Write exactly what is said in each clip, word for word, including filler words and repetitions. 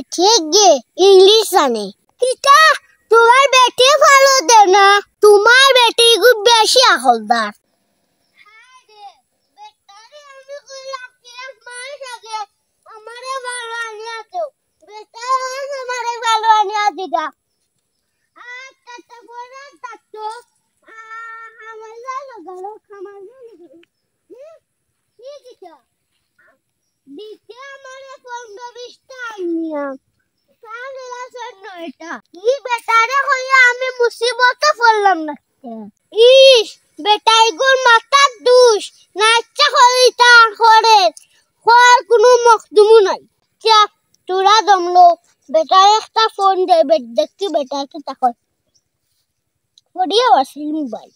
ঠিক গে, ইংলিশ জানে। কিতা, তুমার বেটি ভালো দে না, তুমার বেটি খুব বেশি আকলদার। হায় রে, বেটারে আমি কইলাম, এক মাস আগে আমারে ভালো আনিয়া দেও। বেটায় আজ আমারে ভালো আনিয়া দিগা। আর তাতে পরে থাকতো, আ, আমার ভালো গেল, আমার ভালো গেল। হুম? কি দিছো? দিতে আমারে পনেরো বিশটা আনিয়া। সাড়ে আটটা নয়টা। ই বেটারে কইয়া আমি মুসিবতে পড়লাম না। ইস, বেটা ইগুর মাথার দুষ, না ইচ্ছা করি তা করে, কর কুনু মকদুমু নাই। চা, তোরা দমলো, বেটারে একটা ফোন দে, বে-, দেখি বেটা কিতা কয়। পড়িয়াও আছিল মোবাইল।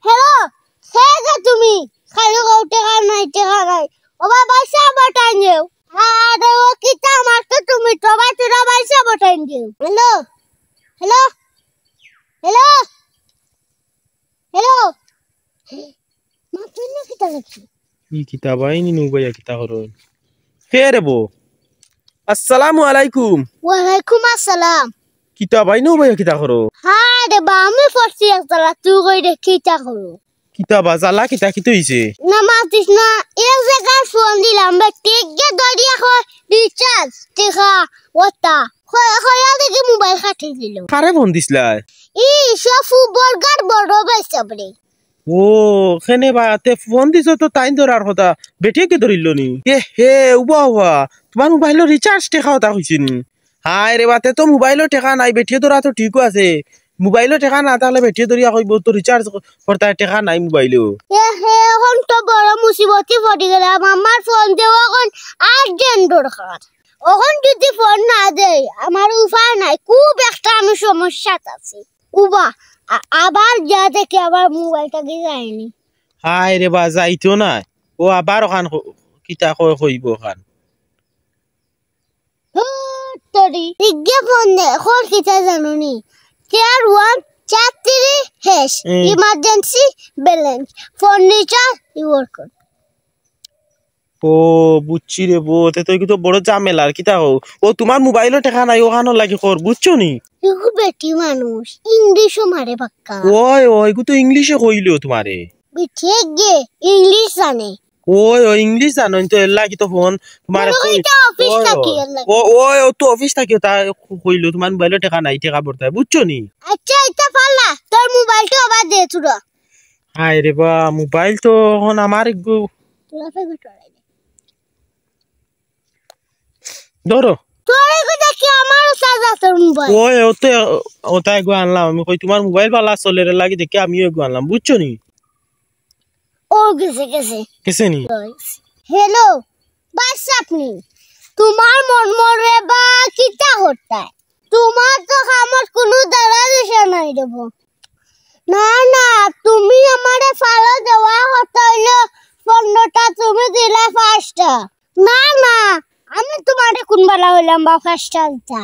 হ্যালো, কে গো তুমি? খালি কও টেকা নাই, টেকা নাই। ও বাবা, পয়সা পঠাই দেও। আরে ও কিতা মারতো তুমি, তো ভাই তোরা পয়সা পঠাই দেও। Hello, hello, hello, hello. মা, তুই না কিতা লেখি? ই কিতা বা, ইনি নু বইয়া কিতা করো? কে রে বো? আসসালামু আলাইকুম। ওয়ালাইকুম আসসালাম। কিতা বা, ইনি নু বইয়া কিতা করো? হায় রে বা, আমি পড়ছি এক জালা, তুই কই রে কিতা করো? কিতা বা, জালা কিতা, কিতা অইছে? না মাতিস না, এক জাগায় ফোন দিলাম, বেটিয়ে ধরিয়া কয়, রিচার্জ, টেকা, ওটা। কয়-, কইয়া দেখি মোবাইল কাটি দিল। কারে ফোন দিছলায়? ই, সফু বর্গার বড় ভাই সাবরে। ও, কেনে বা, তে ফোন দিছো তো তাইন ধরার কথা, বেটিয়ে কি ধরিল নি? এ হে, উবা উবা, তুমার মোবাইলো রিচার্জ টেকা ওটা কইছে নি? হায় রে বা, তে তো মোবাইলো টেকা নাই, বেটিয়ে ধরা তো ঠিকও আছে। মোবাইলো টেকা না থাকলে বেটিয়ে ধরিয়া কইবো তো রিচার্জ করতায়, টেকা নাই মোবাইলো। এ হে, অখন তো বড় মুসিবতে পড়ি গেলাম, আমার ফোন দেওয়া অখন আর্জেন্ট দরকার। অখন যদি ফোন না দেয়, আমার উপায় নাই, খুব একটা আমি সমস্যাত আছি। উবা, আ-, আবার যা দেখি আবার মোবাইলটা কি যায়নি। হায় রে বা, যাইতো না। ও আবার অখান ক-, কিতা কয় কইবো অখান। ধুর, তোরি। ইগে ফোন দে, কর কিতা জানো নি? Tier one চার three hash, হুম। Emergency balance, furniture, reward code। ও, বুঝছি রে বো, তে তো ইগু তো বড় ঝামেলার, কিতা কও? ও, তুমার মোবাইলো টেকা নাই, অখানর লাগি কর, বুঝছো নি? ইগু বেটি মানুষ, ইংলিশও মারে পাক্কা। ওই, ওই, ইগু তো ইংলিশে কইলো তুমারে। বেটি গে, ইংলিশ জানে। ওই, ওই, ইংলিশ জানো নি তো, এর লাগি তো ফোন তুমারে মনে হয় কই-, এটা অফিস ওই, থাকি ওই। এর লাগি। ও, ওই, ও তো অফিস থাকি, তা কইলো, তুমার মোবাইলো টেকা নাই, টেকা ভরতায়, বুঝছো নি? আচ্ছা, ইটা ফালা, তোর মোবাইলটা আবার দে তোরা। হায় রে বা, মোবাইল তো অখন আমার ইগু। তোরা ফেরত ধরো। তোর ইগু দেখি আমারও চার্জ আছে মোবাইল। ওই, ও তো, ওটা ইগু আনলাম। আমি কই, তুমার মোবাইল ভালা চলের লাগি দেখি আমিও ইগু আনলাম, বুঝছো নি? ও গেছে, গেছে। গেছে নি? হ্যালো, ভাই সাবনি, তুমার মন মরে বা কিতা করতায়? তুমার তো কামত কুনু দাঁড়া দিশা নাই দেব। না, না, তুমি আমারে ফালো দেওয়া কথা অইলো পনেরোটা, তুমি দিলা পাঁচটা। না, না, আমি তুমারে কুন বালা অইলাম বা পাঁচটা দিতা?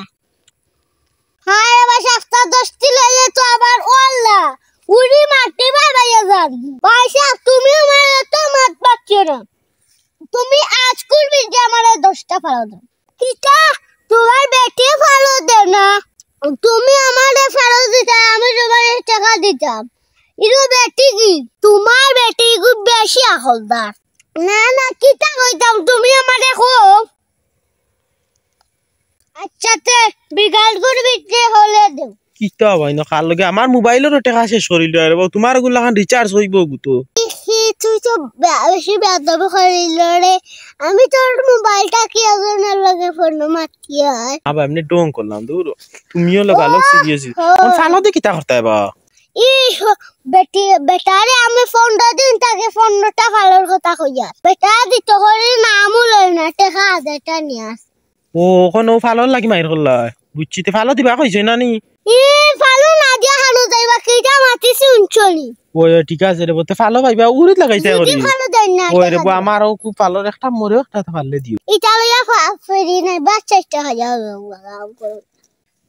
হায়, এবার সাতটা দশটি লইলে তো আবার ওল্লা। উড়ি মাটি ভাই ভাইয়া যান। ভাই সাহেব, তুমি আমার এত মাত পাচ্ছ না। তুমি আজকুর ভিতরে আমারে দশটা ফালো দেও। কিতা? তুমার বেটি ফালো দে না। তুমি আমারে ফালো দিতায়, আমি তুমারে টেকা দিতাম। ইগু বেটি কি? তুমার বেটি খুব বেশি আকলদার। না, না, কিতা কইতাম, তুমি আমারে কও। আচ্ছা, তে বিকালকুর ভিতরে হলে দেও। কিতা ভাই, না কার লগে আমার মোবাইলরও টেকা শেষ করিল রে বাবা, তুমার ওগুলা খান রিচার্জ অইবো গু তো। হি, তুই তো বে-, বেশি বেয়াদবি করিল রে। আমি তোর মোবাইলটা কি একজনের লগে ফোনো মাতি আর? আবার এমনি ঢং করলাম, দূর। তুমিও লো ভালো ও, সিরিয়াস। ও। কোন ফালো দি কিতা করতায় বা? ই হ-, বেটি, বেটারে আমি পনেরো দিন থাকি পনেরোটা ফালোর কথা কইয়ার। বেটা দিত করি নামও লয় না, টেকা হাজারটা নিয়া আস। ও, অখন ও ফালোর লাগি মাইর করলা? বুঝছি, তে ফালো দিবা কইছে না নি? ই ফালো না দিয়া হানো যাইবা, কিতা মাতিছি হুনছো নি? ওই, ওই, ঠিক আছে রে, বলতে ফালো পাইবা, উড়িত লাগাইতে দুই করি। দিন ফালো দেন না, ওই রে, দেখা বো, যায়। আমারও খুব ফালোর একটা মরেও একটা তো ফাললে দিও। ইটা লইয়া ফা-, ফেরি নাই, বাচ্চা একটা হইয়া হবে, বাবা, বাবা।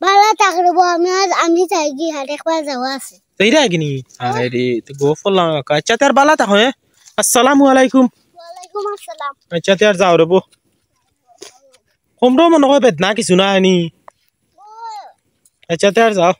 বালা থাকরে বো, আমি আর, আমি যাই গি, আর একবার যাওয়া আছে। তাই রে, আগে নি? আরে, তো গো ফলাম, আচ্ছা, তার বালা থাকো, হ্যাঁ? আসসালামু আলাইকুম। ওয়ালাইকুম আসসালাম। আচ্ছা, তে আর যাও রে বো। কোমরো মনে হয় বেদনা কিছু না আনি। আচ্ছা, তে আর যাও।